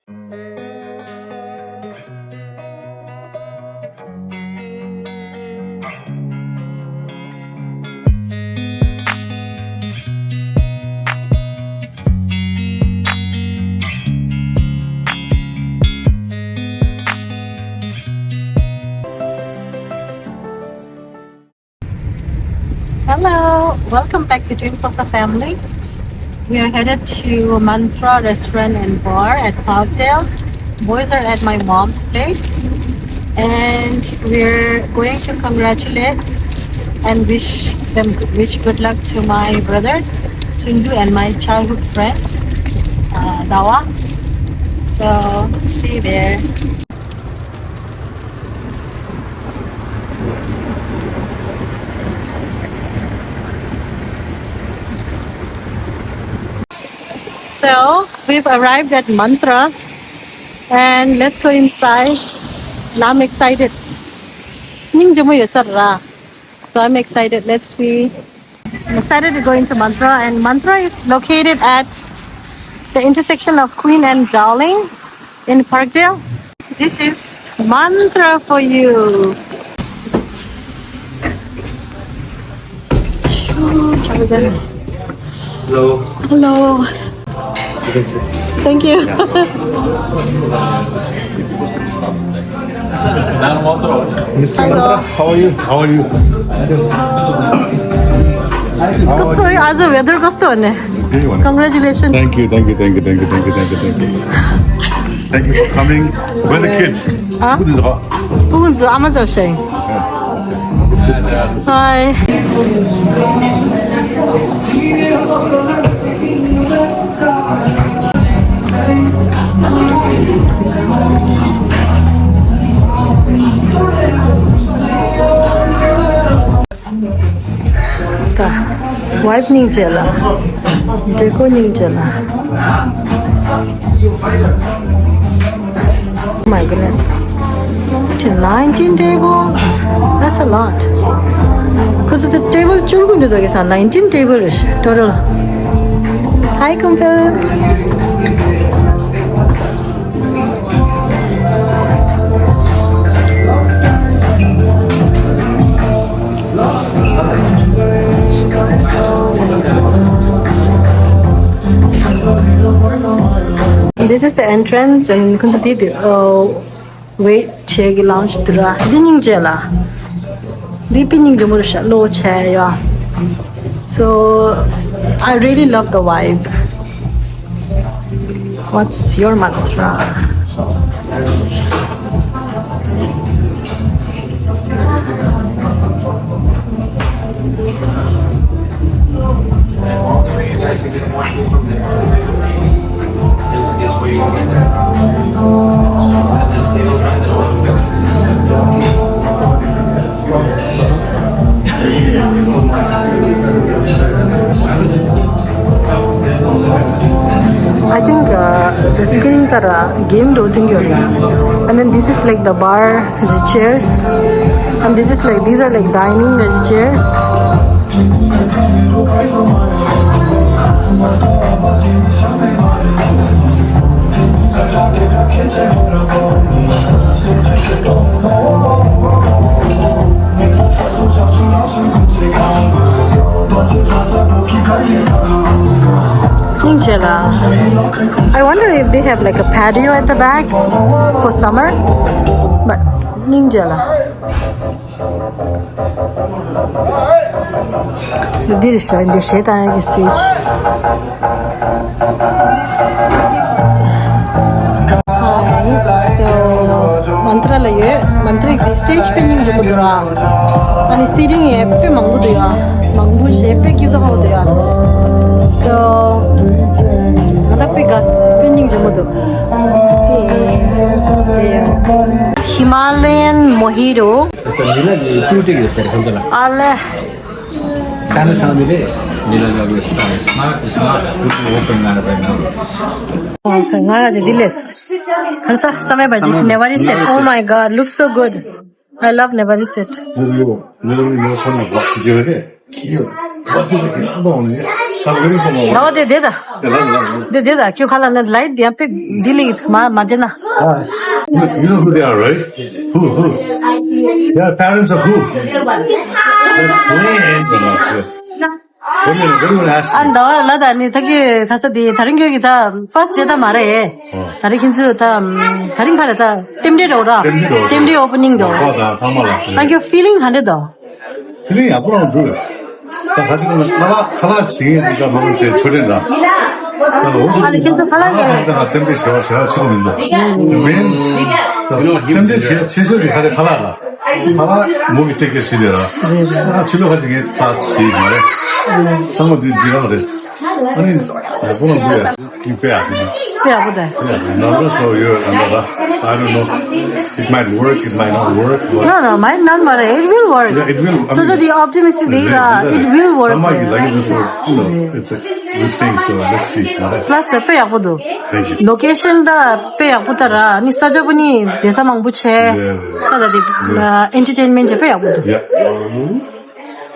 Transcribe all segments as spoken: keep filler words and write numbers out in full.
Hello, welcome back to Twin Plaza family. We are headed to Mantra Restaurant and Bar at Parkdale. Boys are at my mom's place, and we're going to congratulate and wish them wish good luck to my brother Tundu and my childhood friend uh, Dawa. So see you there. So we've arrived at Mantra and let's go inside. And I'm excited. ཉིན་རྒྱུན་མོ་ཡོད་ས་ར། So I'm excited. Let's see. I'm excited to go into Mantra, and Mantra is located at the intersection of Queen and Darling in Parkdale. This is Mantra for you. Hello. Hello. You can sit. Thank you. Mister Mantra, how are you? How are you? कस्तो है आज वेदर कस्तो हो नि? Congratulations. Thank you, thank you, thank you, thank you, thank you, thank you, thank you. Thank you for coming. Where the kids? Huh? Who did the? Who's Amazon saying? Hi. ད་ཝའི་ཕི་སྙིང་རྗེ་ལ། ཌེ་ཀོར་སྙིང་རྗེ་ལ། Oh my goodness. Nineteen tables. That's a lot. Because the table བཅུ་དགུ་འདུག་ག་ས། nineteen table total. Hi, Kumpel. This is the entrance and ཁོང་ཚོ་འདི་འདི་ཨོ་ཝེ་ཊི་བྱེད་ཀྱི་ལའུན་ཇི་འདི་ར། འདི་སྙིང་རྗེ་ལ། འདི་དཔེ་སྙིང་རྗེ་མོ་རེད་ཤག་བློ་ཆེ་ཡ། So I really love the vibe. What's your mantra? I think uh, the screen that uh, game do think you. And then this is like the bar, the chairs, and this is like these are like dining, the chairs. སྙིང་རྗེ་ལ། I wonder if they have like a patio at the back for summer. But སྙིང་རྗེ་ལ། འདིར་ཤོག་འདི་གཞས་བཏང་ཡག་གི་སི་ཊེཇ། Hi, so Mantra ལ་ཡོད། Mantra གི་སི་ཊེཇ་དཔེ་སྙིང་རྗེ་པོ་འདུག་ར། ཨ་ནི་སི་ཊིང་ཡང་དཔེ་མང་པོ་འདུག་ཡ། མང་པོ་ཞིག་དཔེ་སྐྱིད་པོ་འདུག་ཡ། So ང་ད་དཔེ་དགའ། དཔེ་སྙིང་རྗེ་མོ་འདུག Himalayan mojito. ད་ལྟ་མི་ལ་ལས་ཀྲུའུ་ཀྲིག་ཡོད་ཟེར་ཁོང་ཚོ་ལ། ཨ་ལེ། ས་ནི་སང་ནི་ལས་མི་ལ་ལ་ལས་it's not, it's not fully open now, right now. ང་ང་ཅི་འདི་ལས། ཁར་ས་ས་མེ་བ་ཇི། Newari set. Oh my God, looks so good. I love Newari set. ནི་ལོ་ནི་ལོ་ཁོ་ན་བ་ཇི་རེད། ཁྱི་ཡོད་བ་ཇི་རེད་ལ་འདོང་ནི། ཟླ་བ་དེ་དེ་ད། དེ་དེ་ད་ཁྱོད་ཁ་ལ་ན་ལའིཊ་དེ་ཡང་དཔེ་འདི་ལི་མ་མ་དེ་ན། You know who they are, right? Who, who? They are parents of who? They're playing. What are you, what are you gonna ask ཨ་me? ཟླ་བ་ལ་ད་ནི་ད་ཁྱོད་ཁ་ས་དེ་ད་རིང་ཁྱོད་ཀྱི་ད་ཕར་སི་ཊི་ད་མ་རེད། ད་རིང་ཁྱོད་ཚོ་ད་ད་རིང་ཕར་ད་རྟེན་འབྲེལ་འགྲོ་ར། རྟེན་འབྲེལ་འགྲོ་ར། རྟེན་འབྲེལ་ཨོ་པ་ནིང་འགྲོ། ཨོ་ད་ཚང་མ་ལ། ད་ཁྱོད་ཕི་ལིང་ག་འདྲ་འདུག་ཕི་ལིང་ཡག་པོ་རང་འདུག་ད་ཁ་ཅིག་ཁ་ལག་ཁ་ལག་ཞིག་ཡིན་འདུག་ད་མ་མ་ཚེ་ཆོས་ལྡན་ད། ཨ་ལ་ཁྱེད་ཚོ་ཁ་ལག་ཡོད། ད་སེམས་ཁྲལ་བྱེད་པ་བྱེད་པ་ཞིག་མི་འདུག་མིན། སེམས་ཁྲལ་བྱེད་བྱེད་སྲོལ་གྱི་ཁ་ལག་ཁ་ལག་ལ། ཁ་ལག་མོ་གི་ཊེག་ཀེར་བྱེད་ལས་ར། ཕྱི་ལོ་ཁ་ཅིག་ངས་ད་བྱེད་མ་རེད། ཚང་མ་འདི་འདི་རང་རེད། ཨ་ནི་ཡག་པོ་རང་འདུག་ཡ། དཔེ་ཡག་པོ་འདུག་དཔེ་ཡག་པོ་ད། Yeah, numbers for you, remember. I don't know. It might work, it might not work. But No, no, might not matter. It will work. Yeah, it will. I So, so mean, the optimistic yeah, data, yeah, it will work. Somebody is like this, so, you know, it's a, this thing, so let's see. Plus, the དཔེ་ཡག་པོ་འདུག Thank you. Location ད་དཔེ་ཡག་པོ་ད་ར། ནི་ས་ཆ་པོ་ནི་བསྡད་ས་མང་པོ་ཆེ། Yeah, yeah. ད་ད་དེ་ཨེན་ཊར་ཊེན་མེན་ཊི་དཔེ་ཡག་པོ་འདུག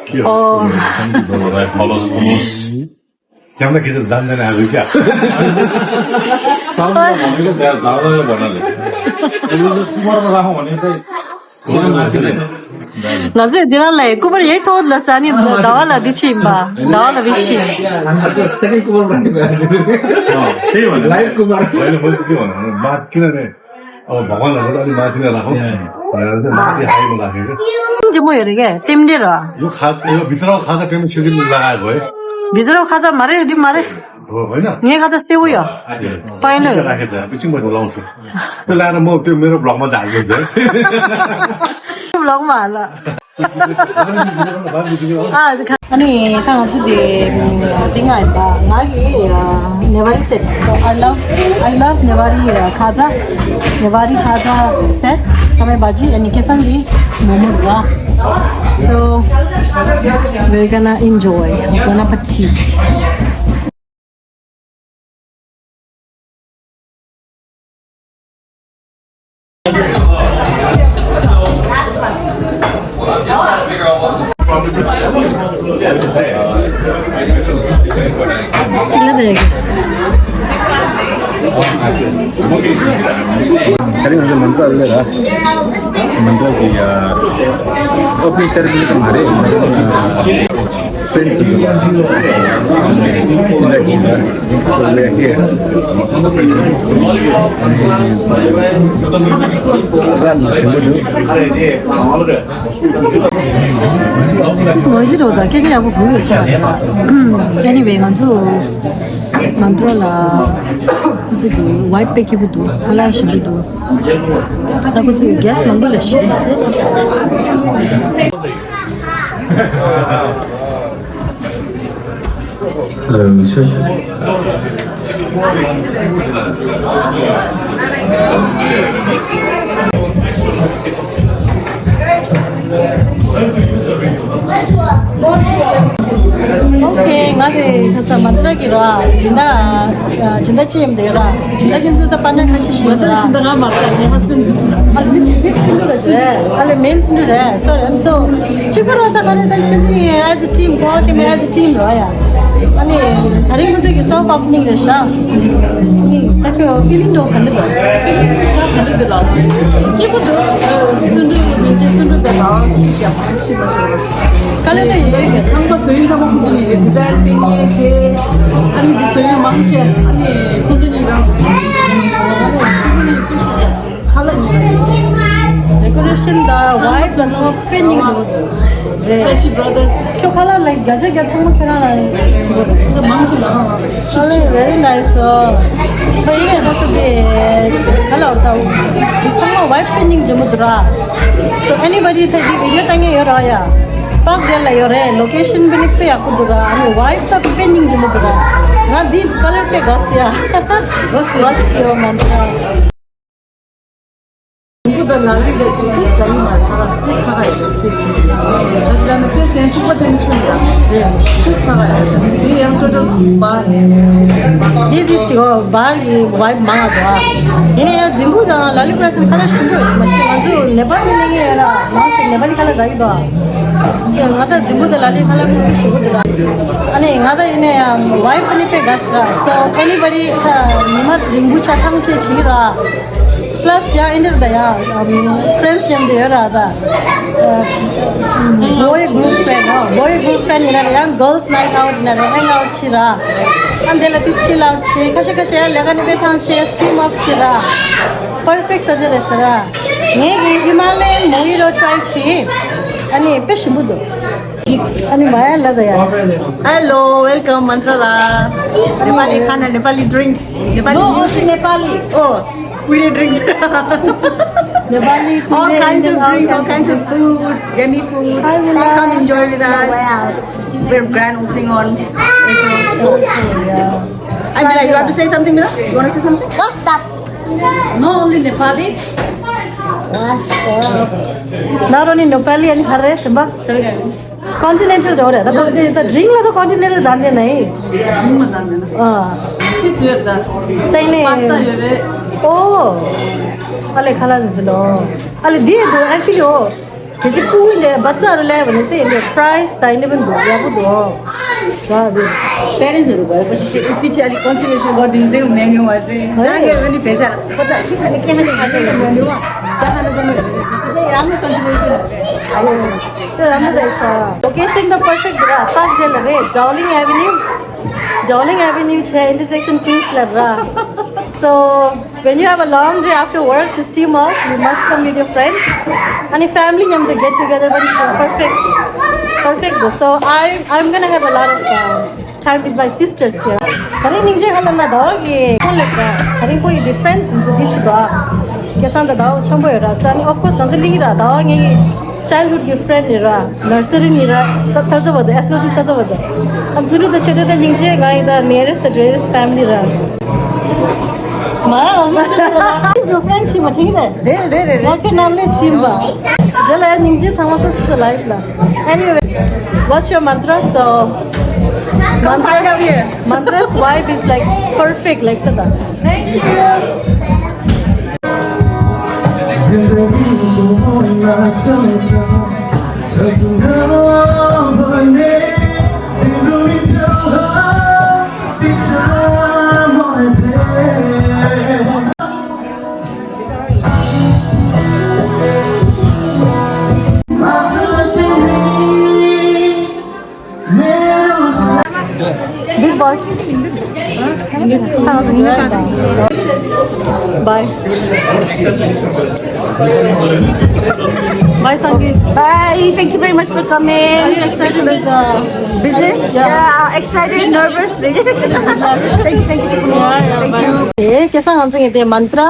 Yeah. Oh. Thank you, brother. Follow, follow. Kya na kisi zan zan azu kya? ང་ཚོས་འདི་རང་ལ་སྐུ་པར་ཡེ་ཐོག་ལ་ས་ནི་ཟླ་བ་ལ་འདི་ཕྱིན་པ། ཟླ་བ་ལ་བི་ཤི། Second Kumar. Live Kumar. ཨོ་བ་ག་ལ་ལ་ལ་མ་ཐི་ལ་ལ་ཧོ། ཡ་ལ་མ་ཐི་ཧ་ཡི་མ་ལ་ཧེ། ཅི་མོ་ཡོད་རེད་གས་ཏེམ་དེ་ར། ཡོ་ཁ་ཡོ་བི་ཏྲོ་ཁ་ད་ཀེམ་ཆུ་གི་ལ་གོ། བི་ཏྲོ་ཁ་ད་མ་རེད་འདི་མ་རེད། ཨོ་ཧོ་ན། ངའི་ཁ་ད་སེ་བོ་ཡོ། པའི་ལོ། ལ་ཧེ་ད་པི་ཅིང་མ་ལོང་སོ། ཏེ་ལ་ན་མོ་ཏེ་མེ་རོ་བློག་མ་ད་ཡོད་དེ། བློག་མ་ལ། ཨ་ནི་ད་ང་ཚོ་དེ་དེ་ང་ཡིན་པ་ང་གི་ནེ་བ་རི་སེ་ཊི། So I love, I love Newari, uh, khaja, Newari khaja set, samay bhaji, and kesan di momo ra. So we're gonna enjoy, gonna party. ད་རིང་ང་ཚོ་མན་ཏྲ་ལ་ར། མན་ཏྲ་གི་ཨོ་པ་ནིང་སེ་རི་མོ་ནི་དང་མ་རེད། Friends to the ལ་ཅི་ལ་ལ་ཧེ། ར་ནི་ཞིམ་པོ་འདུག It's noisy though, the kitchen ཡག་པོ་བུ་ཡོད་ས་རེད། Anyway, ང་ཚོ་མན་ཏྲ་ལ་ཁོ་ཚོ་གི་ཝའི་བི་དཔེ་སྐྱིད་པོ་འདུག་ཁ་ལག་ཞིམ་པོ་འདུག་ད་ཁོ་ཚོས་གེ་སི་མང་པོ་ལ་ཞིག Okay, ང་རེ་ཁ་ས་མན་ཏྲ་གི་ར་སྦྱིན་བདག་སྦྱིན་བདག་ཅི་ཡིན་དེ་ར། སྦྱིན་བདག་ཁྱེད་ཚོ་ད་པར་ཊ་ནར་ཁ་ཤས་ཤིག་ཡོད་ར། སྦྱིན་བདག་ང་མ་རེད། ངའི་ཧ་སི་བེན་ཌི་རེད། ཨ་ལེ་མེན་སི་རེད། སོ་རེད་ཏོ། གཅིག་པ་ར་ད་ག་རེ་ད་ཁྱེད་ཚོ་ནི་as a team, ཁོ་ཨ་ཁེ་མེ་as a team ར་ཡ། ཨ་ནི་ད་རིང་ཁོ་ཚོ་གི་soft opening རེད་ཤག་ནི་ད་ཁྱོད་ཕི་ལིང་འདྲ་བོ་ག་འདྲ་འདུག་ག་འདྲ་འདུག་ལ། སྐྱིད་པོ་འདུག་བརྩོན་འགྲུས་ཡོད་མཁན་ཅིག་བརྩོན་འགྲུས་དེ་ལ་ཤུགས་རྒྱབ་ཁ་ཤས་མ་ཤོར་བ། དཀའ་ལས་ད་ཡོད་ཡོད་མེད་ཚང་མ་བཟོ་ཡིན་ཚང་མ་ཁོང་ཚོ་ནས་ཌི་ཛའིན་སྟེང་ཉེ་ཆེ། ཨ་ནི་འདི་བཟོ་ཡོད་མང་ཆེ་ཨ་ནི་ཁོང་ཚོ་གཉིས་རང་གི་ཆེ། ཁོང་ཚོ་གཉིས་དཔེ་ཤུགས་རྒྱབ་ཁ་ལག་ཉོ་ཡ་ཆེ། ཌེ་ཀོ་རེ་ཤན་དང་ཝའི་བི་དང་ཚང་མ་དཔེ་སྙིང་རྗེ་པོ་འདུག་རེད། ཁྱོད་ཁ་ལག་ལ་བརྒྱ་ཆ་བརྒྱ་ཚང་མ་ཁྱོད་རང་རང་བྱེད་དགོས་རེད། ཁོང་ཚོ་མང་ཆེ་ང་རང་རང་རེད། ཨ་ལེ་very nice. So, so ཡིན་ནའི་ང་ཚོ་དེ་ག་ལ་བར་ད་འདི་ཚང་མ་ཝའི་བི་དཔེ་སྙིང་རྗེ་མོ་འདུག་ར། So anybody ད་འདི་བི་ཌི་ཡོ་ལྟ་མཁན་ཡོད་ར་ཡ། པཱག་དེ་ལ་ཡོད་རེད། ལོ་ཀེ་ཤན་དཔེ་ནི་དཔེ་ཡག་པོ་འདུག་ར། ཨ་ནི་ཝའི་བི་ད་དཔེ་སྙིང་རྗེ་མོ་འདུག་ར། ང་འདི་ཀ་ལར་དཔེ་དགའ་སོང་ཡ། དགའ་སོང་ཡ་མ་འདུག་ར། ཕྲུ་གུ་དང་ལ་ལི་དང་ཅིག་ཏིས་འདྲ་མི་མ་རེད། ཁ་ཁ་ཏིས་ཁ་ཁ་ཡོད་རེད། ཏིས་འདྲ་མི་མ་རེད། ད་ཅི་ལ་ནི་ཏིས་ཡང་གཅིག་པ་དེ་ནི་ཆུང་ཡོད་རེད། ཏིས་ཁ་ཁ་ཡོད་རེད། དེ་ཡང་ཏོ་ཏོ་བར་རེད། དེ་ཏིས་ཀྱི་བར་གྱི་ཝའི་བི་མང་བ་འདུག་ཡིན་ན་ཡང་རྫིང་བུ་དང་ལ་ལི་ཀ་ར་སི་ཁ་ལག་ཞིམ་པོ་ཡོད་མ་ཤེས། ང་ཚོ་ནེ་པ་ལི་ནས་ངས་ཡོད་ལ་མང་ཆེ་ནེ་པ་ལི་ཁ་ལག་ཟ་གི་འདུག་ང་ད་རྫིང་བུ་དེ་ལ་ལས་ཁ་ལག་ཁུག་ཁུག་ཞིག་དགོས་འདུག་ར། ཨ་ནི་ང་ད་ཡིན་ནའི་ཡང་ཝའི་ཕ་ནི་པེ་ག་སི་ར། So anybody ཉི་མ་རིང་པོ་ཆ་ཐང་ཆད་བྱེད་ར། Plus ཡང་ཨིན་དར་ད་ཡང་ཕྲེན་སི་མཉམ་དུ་ཡོད་ར་ད། Boy group friend, boy group friend ཡིན་ན་ར་ཡང་girls night out ཡིན་ན་ར་hang out བྱེད་ར། ཨ་འདི་ལ་དུས་chill out བྱེད། ཁ་ཤས་ཁ་ཤས་ཡང་ལས་ཀ་ནི་པེ་ཐང་ཆད་steam up བྱེད་ར། Perfect ས་ཆ་རེད་ཤག་ར། ངས་ཀྱི་Himalayan mojito try བྱེད། ཨ་ནི་དཔེ་ཞིམ་པོ་འདུག་ཨ་ནི་མ་ཡ་ལ་ད་ཡ། Hello, welcome Mantra la. Nepali khana, Nepali drinks, Nepali. No, only Nepali. Oh, we need drinks. Nepali. All kinds of drinks, all kinds of food, yummy food. Come enjoy with us. We're grand opening on April fourth. Yeah. Amila, you have to say something, Mila? You want to say something? What's up? Not only Nepali. Not only Nepali and Hare Shamba. Continental ཌོ་རེད། ད་ད་ད་ཌིང་ལ་ད་continental ཛན་དེ་ནའི། ཌིང་མ་ཛན་དེ་ན། ཨ། ཅི་ཟེར་ད། ཏེ་ནེ། པཱ་སྟ་ཡོད་རེད། ཨོ། ཨ་ལེ་ཁ་ལག་ནི་ཟེར་ལོ། ཨ་ལེ་འདི་ཡི་འདུག actually ཨོ། གལ་སྲིད་ཕྲུ་གུ་འདི་བ་ཙ་རུ་ལས་བ་ནི་ཚེ་ཡིན་པའི་fries ད་ཡིན་པའི་འདུག་ཡག་པོ་འདུག་ཨོ། ཝ་འདི། པེ་རེན་སི་རུ་བ་པ་ཅི་ཅི་ཨི་ཅི་ཨ་ལི་ཀོན་སི་ཌི་ནེ་ཤན་གོ་ཌིང་ཟེར་མེ་ཉུ་བ་ཟེར། ཛ་གེ་ཝ་ནི་བེ་ཛ་པ་ཙ་ཁི་ཁ་ནི་ཁེ་ཧ་ནི་ཁ་ནི་མེ་ཉུ་བ། ཛ་ཧ་ནི་གོ་མེ་ཟེར་ཡང་ནི་ཀོན་སི་ཌི་ནེ་ཤན་ཨ་ལེ། Location the perfect ར། Parkdale རེད། Dowling Avenue, Dowling Avenue ཆེ་intersection Queens ལ་ར། So when you have a long day after work to steam off, you must come with your friends. And your family མཉམ་དུ་get together, but it's perfect. Perfect. So I, I'm gonna have a lot of uh, time with my sisters here. ད་རིང་སྙིང་རྗེ་ཧ་ལམ་ན་ཟླ་བ་གི་ཁོང་ལས་ཀ་ད་རིང་ཁོ་ཡི་friends འཛུགས་ཀྱི་ཆེད་དུ་སྐལ་བཟང་དང་ཟླ་བ་ཆེན་པོ་ཡོད་ར། ས་ནི་of course ང་ཚོ་གླིང་ར་ཟླ་བ་ངའི་childhood གི་friend ཡིན་ར། Nursery ནས་ར་ད་ད་ཚོ་བ་དེ་S L C ཚ་ཚོ་བ་དེ་ཨ་ཚུ་རུ་དེ་ཆོས་དེ་དེ་སྙིང་རྗེ། ང་ཡི་ད་nearest the dearest family ར། མ་ཨ་ཚོ་ཚོ་friend ཆི་མ་ཆེ་གི་དེ། རེད་རེད་རེད། ང་ཁྱོད་ནང་ལས་ཕྱིན་པ། དེ་ལ་སྙིང་རྗེ་ཚང་མ་སོ་སོ་སོ་life ལ། Anyway, what's your mantra? So, come find out here. Mantra's vibe is like perfect, like that. Thank you. Big boss. Bye. Bye, Sangeet. Bye. Thank you very much for coming. Are you excited with the business? Yeah. Yeah, excited, nervous. Thank you, thank you. Yeah, yeah, thank you. Eh, kaisa hanjing ite mantra?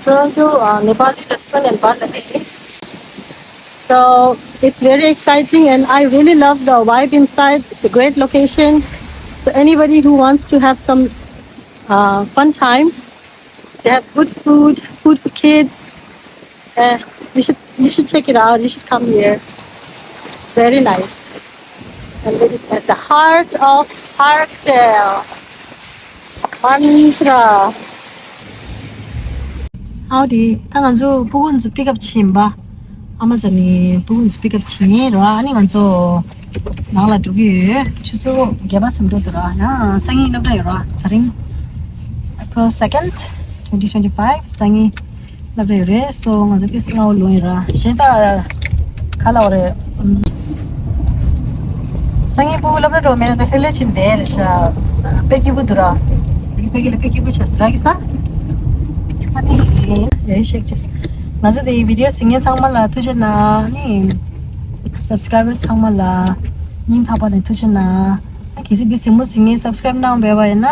So, to uh, Nepali restaurant and bar. So it's very exciting and I really love the vibe inside. It's a great location. So anybody who wants to have some uh, fun time, they have good food, food for kids. Uh, you should you should check it out. You should come here. It's very nice. And it is at the heart of Parkdale. Mantra. ཨའོ་དེ་ད་ང་ཚོ་སྤུ་གུ་ཚོ་pick up བྱེད་ཡིན་པ། ཨ་མ་ཟ་ནི་སྤུ་གུ་ཚོ་pick up བྱེད་ཡིན་རོ། ཨ་ནི་ང་ཚོ་ནང་ལ་འགྲོ་གི་ཡོད། ཆུ་ཚོད་བརྒྱད་པ་ཙམ་འགྲོ་འདུག་ར། ཡང་སང་ཉིན་སློབ་གྲྭ་ཡོད་ར། ད་རིང་April second, twenty twenty-five སང་ཉིན་སློབ་གྲྭ་ཡོད་རེད། སོ་ང་ཚོ་ཏིས་སྔ་བོ་ལོན་ཡིན་ར། གཞན་ད་ག་ལ་བ་རེད། སང་ཉིན་སྤུ་གུ་སློབ་གྲྭ་འགྲོ་མེད་ན་ད་ལྷོད་ལྷོད་ཕྱིན་བསྡད་རེད་ཤག་དཔེ་སྐྱིད་པོ་འདུག་ར། དཔེ་སྐྱིད་ལ་དཔེ་སྐྱིད་པོ་ཆགས་སི་ར་གི་ས། ཨ་ནི་རེད་ཤག་ཅེས། ང་ཚོ་དེ་video གཟིགས་མཁན་ཚང་མ་ལ་ཐུགས་རྗེ་གནང་། ཨ་ནི་subscriber ཚང་མ་ལ་སྙིང་ཐག་པ་ནས་ཐུགས་རྗེ་གནང་། ཨ་གལ་སྲིད་འདི་གཟིགས་མོ་གཟིགས་མཁན་subscribe གནང་བས་པ་ཡིན་ན།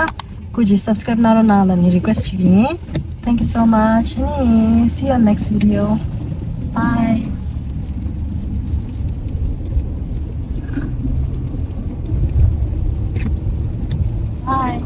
སྐུ་མཁྱེན་subscribe གནང་རོགས་གནང་ལབ་ནི་request བྱེད་ཀྱི་ཡིན། Thank you so much. See you on next video. Bye. Bye.